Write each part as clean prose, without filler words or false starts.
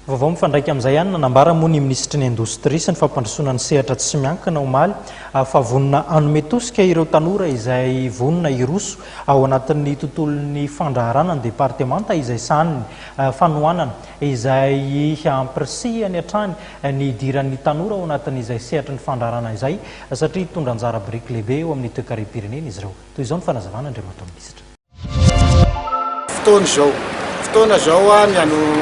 Vaovao mifandraika amin'izay ihany, nanambara moa ny minisitry ny Indostria sy ny fampandrosoana ny sehatra tsy miankina omaly fa vonona hanome tosika ireo tanora izay vonona hiroso ao anatin'ny tontolon'ny fandraharana ny departemanta izay sahaniny fanohanana izay hampirisihany hatrany ny hidiran'ny tanora ao anatin'izay sehatry ny fandraharana izay satria hitondra anjara biriky lehibe eo amin'ny toekarem-pirenena izy ireo. Toy izao ny fanazavana Andriamatoa Minisitra. Fotoana izao. Fotoana izao ny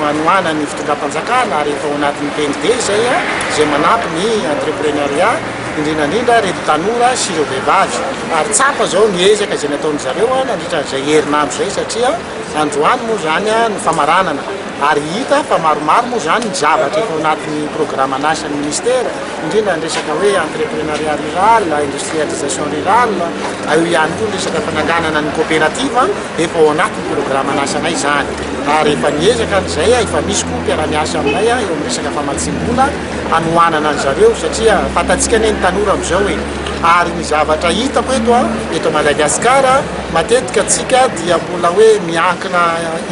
hanohanan'ny fitondram-panjakana ary efa ao anatin'ny PND izay, izay manampy ny entrepreneuriat, indrindra indrindra ireto tanora sy ireo vehivavy. Ary tsapa izao ny ezaka izay nataon-dry zareo nandritra an'izay herinandro izay satria androany moa izany no famaranana ary hita fa maromaro moa izany ny zavatra efa ao anatin'ny programan'asan'ny ministera, indrindra ny resaka hoe entrepreneuriat rural, industrialisation rurale, eo ihany koa ny resaka fananganana ny coopérative, efa ao anatin'ny programan'asanay izany ary efa niezaka an'izay, efa misy koa mpiara-miasa aminay eo amin'ny resaka famatsiam-bola hanohanana an-dry zareo satria fantatsika anie ny tanora amin'izao e! ary ny zavatra hitako eto eto Madagasikara matetika tsika dia mbola hoe miankina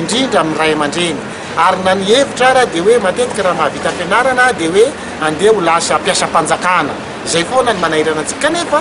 indrindra amin'ny ray aman-dreny ary na ny hevitra ara dia hoe matetika raha mahavita fianarana dia hoe andeha ho lasa mpiasam-panjakana, izay foana ny manahirana antsika, kanefa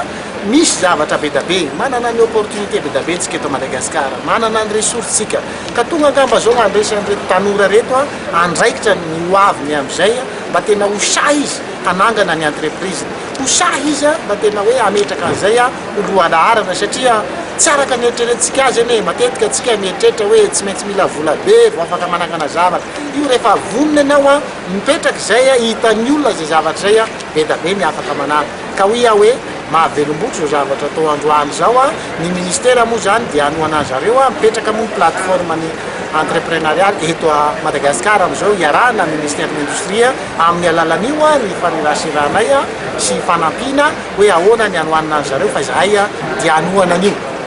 misy zavatra be da be, manana ny opportunité be da be tsika eto Madagascar, manana ny ressources tsika, ka tonga angamba zao handraisan'ireto tanora ireto andraikitra ny ho aviny amin'izay, mba tena ho sahy izy hanangana ny entreprise-ny, ho sahy izy mba tena hoe hametraka an'izay ho lohalaharana satria tsy araka ny eritreretintsika azy anie, matetika tsika mieritreritra hoe tsy maintsy mila vola be vao afaka manangana zavatra, io rehefa vonona ianao an, Mipetraka izay a, hitan'ny olona izay zavatra izay a, be da be ny afaka manampy. Ka hoy aho hoe, mahavelom-botry izao zavatra atao androany izao a, ny ministera moa izany dia hanohana an zareo a, mipetraka moa ny plateforme ny entreprenariat eto a Madagascar amin'izao iarahana amin'ny ministère ny indostria amin'ny alalan'io a ny ifaneraseranay a sy ifanampiana hoe ahoana ny hanohanana an zareo fa izahay a dia hanohana an'io.